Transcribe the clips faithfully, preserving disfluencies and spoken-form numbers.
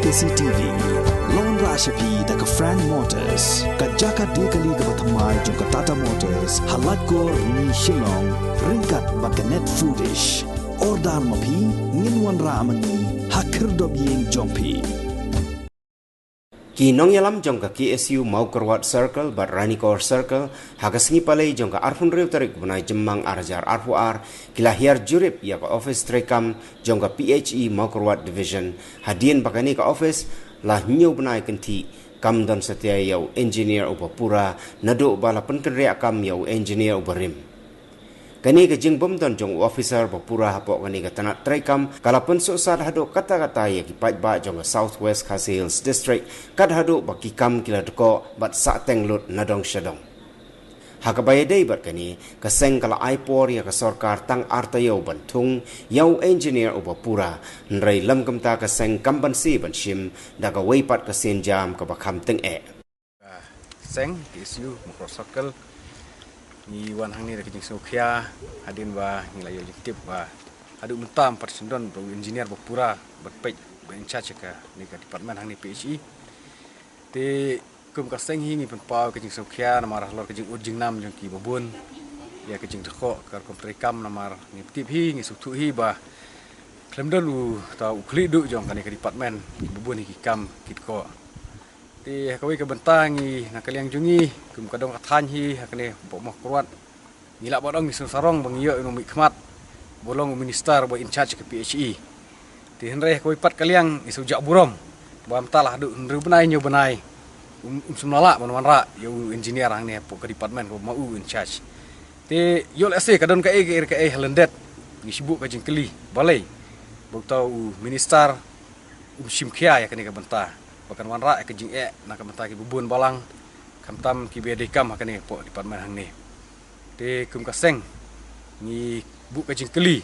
C T V. Long ra sha phi da ka Frank Motors, ka jaka de kali kaba thymmai jong ka Tata Motors, ha Laitkor, Rni, Shillong, ryngkat bad ka Net Foodish. Order ma phi, ngin wanrah ma ngi ha khyrdop ïing jong phi. Ki nongïalam jong ka K S U Mawkyrwat Circle bad Ranikor Circle, ha ka sngi Palei jong ka arphew hynriew tarik u bnai Jymmang ar hajar arphew ar, ki la hiar jurip ïa ka office treikam jong ka P H E Mawkyrwat Division, hadien ba kane ka office la hynñiew bnai kynthih kam don satia ïa u engineer uba pura, naduh ba la pynkynriah kam ïa u engineer uba rim. Kane ka jingbym don jong u officer ba pura hapoh kane ka tnat treikam ka la pynsuhsat haduh katta katta ïa ki paidbah jong ka South West Khasi Hills District, kat haduh ba ki kam ki la dkoh bad sah teng lut na dong sha dong. Ha kaba ïadei bad kane, ka seng ka la ai por ïa ka sorkar tang ar taïew ban thung ïa u engineer uba pura, hynrei lym kumta ka seng kam banse ban shim da kawei pat ka sienjam kaba kham tyngeh. Ka seng K S U Mawkyrwat Circle, ngi wan hangne da ka jingsngewkhia hadien ba ngi la ïoh jingtip ba haduh mynta ym pat shym don u engineer ba pura ban peit, ba in charge kane ka department hangne P H E. Te kum ka seng hi ngi pynpaw ka jingsngewkhia namar halor ka jingud jingnam jong kiba bun ïa ka jingdkoh ka rukom treikam, namar ngi tip hi, ngi sngewthuh hi ba khlem don uta u khlieh duh jong kane ka department, kiba bun hi ki kam ki dkoh. Te ha kawei ka bynta ngi na ka liang jong ngi kum ka dong ka thaiñ hi ha kane hapoh Mawkyrwat, ngi lah ban ong ngi sngewsarong ba ngi ïoh ïa u nongmihkhmat ba long u minister ba in charge ka P H E. Te hynrei ha kawei pat ka liang ngi sngewjah burom ba mynta la haduh hynriew bnai hynñiew bnai um, um shym la lah ban wanrah ïa u engineer hangne hapoh ka department kaba ma u in charge. Te ïoh lehse ka don kaei kaei kaei ha lyndet, ngi shu buh ka jingkylli balei ba uta u minister um shim khia ïa kane ka bynta ba kan wanrah ïa ka jingeh na ka bynta kiba bun balang, khamtam kiba dei kam ha kane hapoh department hangne. Te kum ka seng ngi buh ka jingkylli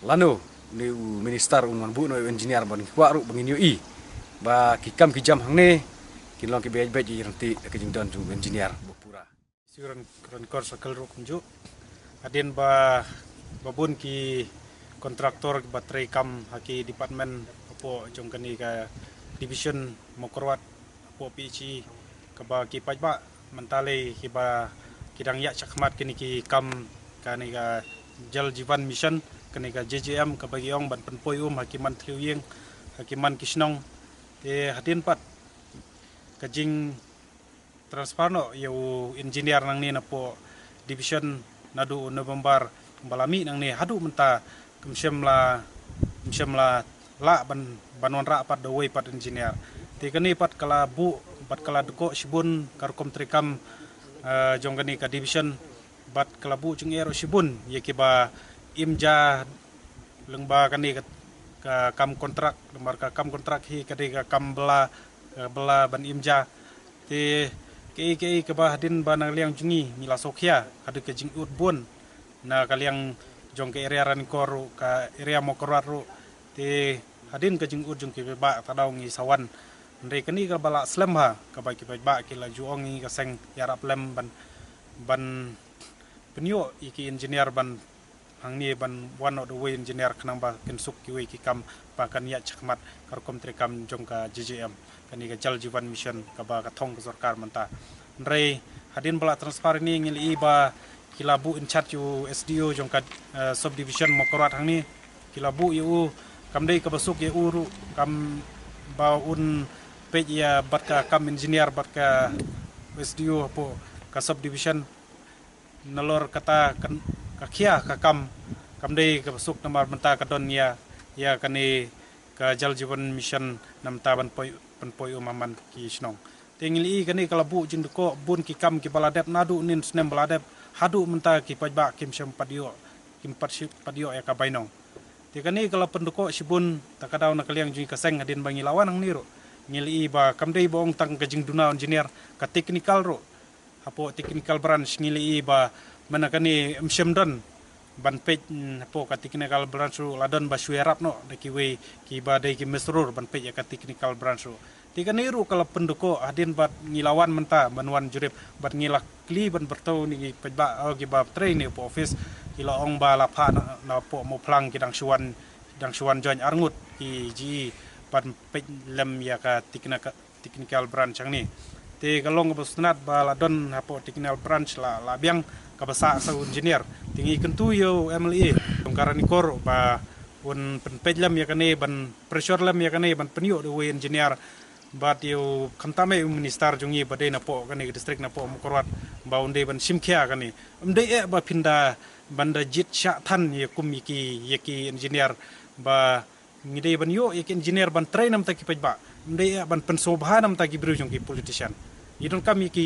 lano une u minister un wan buh noh ïa u engineer, ba ngi kwah ruh ba ngin ïohi ba ki kam ki jam hangne kin long kiba ïaid beit ïaid ryntih da ka jingdon jong u engineer ba pura. Shu ran, Ranikor Circle ruh kumjuh. Hadien ba, ba bun ki kontraktor ba treikam ha ki department hapoh jong kane ka division Mawkyrwat hapoh P H E, kaba ki paidbah mynta lei kiba ki dang ïaid shakhmat kine ki kam, kane ka Jal Jeevan Mission, kane ka J J M, kaba ki ong ban pynpoi um ha ki man thriew ïing, ha ki man ki shnong. Te hadien pat ka jing transfer noh ïa u engineer nangne napoh division naduh u November ba la mih nangne haduh mynta ym shym la, ym shym la lah ban, ban wanrah pat da uwei pat engineer. Te kane pat ka la buh bad ka la dkoh shibun ka rukom treikam, eh, jong kane ka division, bad ka la buh jingeh ruh shibun ïa kiba im ja lyngba kane ka, ka kam kontrak, namar ka kam kontrak hi ka dei ka kam bylla, ka bylla ban im ja. Te kaei kaei kaba hadien ba na ka liang jong ngi ngi la sngewkhia, haduh ka jingud bun na ka liang jong ka area Ranikor ruh, ka area Mawkyrwat ruh. Te hadien ka jingud jong ki paidbah, ta daw ngi sa wan. Hynrei kane kaba la slem ha, kaba ki paidbah ki la ju ong ïa ngi ka seng ïarap lem ban, ban pynïoh ïa ki engineer ban hangne, ban wan noh da uwei engineer khnang ba kin suk kiwei ki kam ba kan ïaid shakhmat ka rukom treikam jong ka J J M, kane ka Jal Jeevan Mission kaba ka thong ka sorkar mynta. Hynrei hadien ba la transfer ïa ngi, ngi la ïohi ba ki la buh in charge ïa u S D O jong ka, eh, subdivision Mawkyrwat hangne. Ki la buh ïa u, kam dei kaba suk ïa u ruh, kam ba un peit ïa bad ka kam engineer bad ka S D O hapoh ka subdivision. Nalor kata ka, ka khia ka kam, kam dei kaba suk namar mynta ka don ïa, ïa kane ka Jal Jeevan Mission na mynta ban poi, ban poi um ha man ki shnong. Te ngi la ïohi kane ka la buh jingdkoh bun ki kam kiba la dep naduh nin snem ba la dep haduh mynta ki paidbah kim shym pat ïoh, kim pat shi-, pat ïoh ïa ka bainong. Te kane ka la pyndkoh shibun, ta ka daw na ka liang jong ngi ka seng hadien ba ngi la wan hangne ruh. Ngi la ïohi ba kam dei ba ong tang ka jingduna engineer, ka technical ruh. Hapoh technical branch ngi la ïohi ba mynta kane ym shym don ban peit, mm, hapoh ka technical branch ruh la don ba shu ïarap noh da kiwei kiba dei ki mesrur ban peit ïa ka technical branch ruh. Te kane ruh ka la pyndkoh hadien ba ngi la wan mynta ban wan jurip bad ngi la kylli ban pyrto ïa ki paidbah, oh, kiba trei ne hapoh office, ki la ong ba la phah na, napoh Mawphlang ki dang shu wan, dang shu wan join arngut ki G E. ban peit lem ïa ka technical, technical branch hangne. Te ka long kaba sngewtynnat ba la don hapoh technical branch la, la biang kaba sah sa u engineer. Te ngi kyntu ïa u M L A jong ka Ranikor ba un pynpeit lem ïa kane, ban pressure lem ïa kane, ban pynïoh da uwei engineer. Bad ïa u, khamtam eh u minister jong ngi ba dei napoh kane ka district, napoh Mawkyrwat, ba un dei ban shim khia kane. Ym dei eh ba phin da, ban da jied shah than ïa kum ïa ki, ïa ki engineer, ba ngi dei ban ïoh ïa ki engineer ban trei na bynta ki paidbah. Ym dei eh ban pynsngewbha na bynta ki briew jong ki politician. Ngi donkam ïa ki,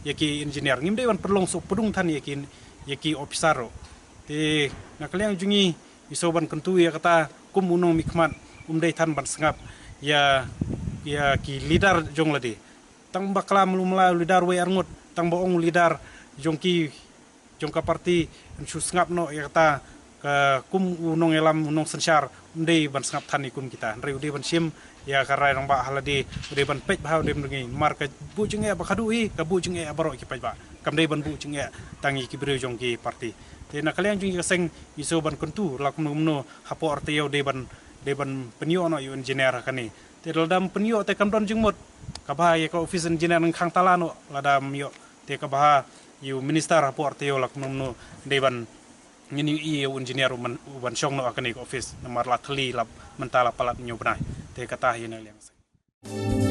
ïa ki engineer. Ngim dei ban pynlong soh pdung than ïa ki, ïa ki officer ruh. Te na ka liang jong ngi, ngi shu ban kyntu ïa kata, kum u nongmihkhmat um dei than ban sngap ïa, ïa ki leader jong lade. Tang bakla mlu mla leader wei arngut, tang ba ong leader jong ki, jong ka party, yn shu sngap noh ïa kata, ka kum u nongïalam, u nongsynshar, um dei ban sngap than ïa kum kita. Hynrei u dei ban shim ïa ka rai rangbah ha lade, u dei ban peit bha, u dei ban ngi, namar ka buh jingeh ba ka duh hi, ka buh jingeh baroh ki paidbah. Kam dei ban buh jingeh tang ïa ki briew jong ki party. Te na ka liang jong ngi ka seng, ngi shu ban kyntu, la kumno kumno hapoh R T O dei ban, dei ban pynïoh noh ïa u engineer ha kane. Te lada ym pynïoh te kam don jingmut. Kaba ïa ka office engineer nang khang tala noh lada ym ïoh. Te kaba ïa u minister hapoh R T O la kumno kumno dei ban, ngin ïohi ïa u engineer u ban, u ban shong noh ha kane ka office. Namar la thylli la mynta la palat hynñiew bnai. Te kata hi na ka liang seng.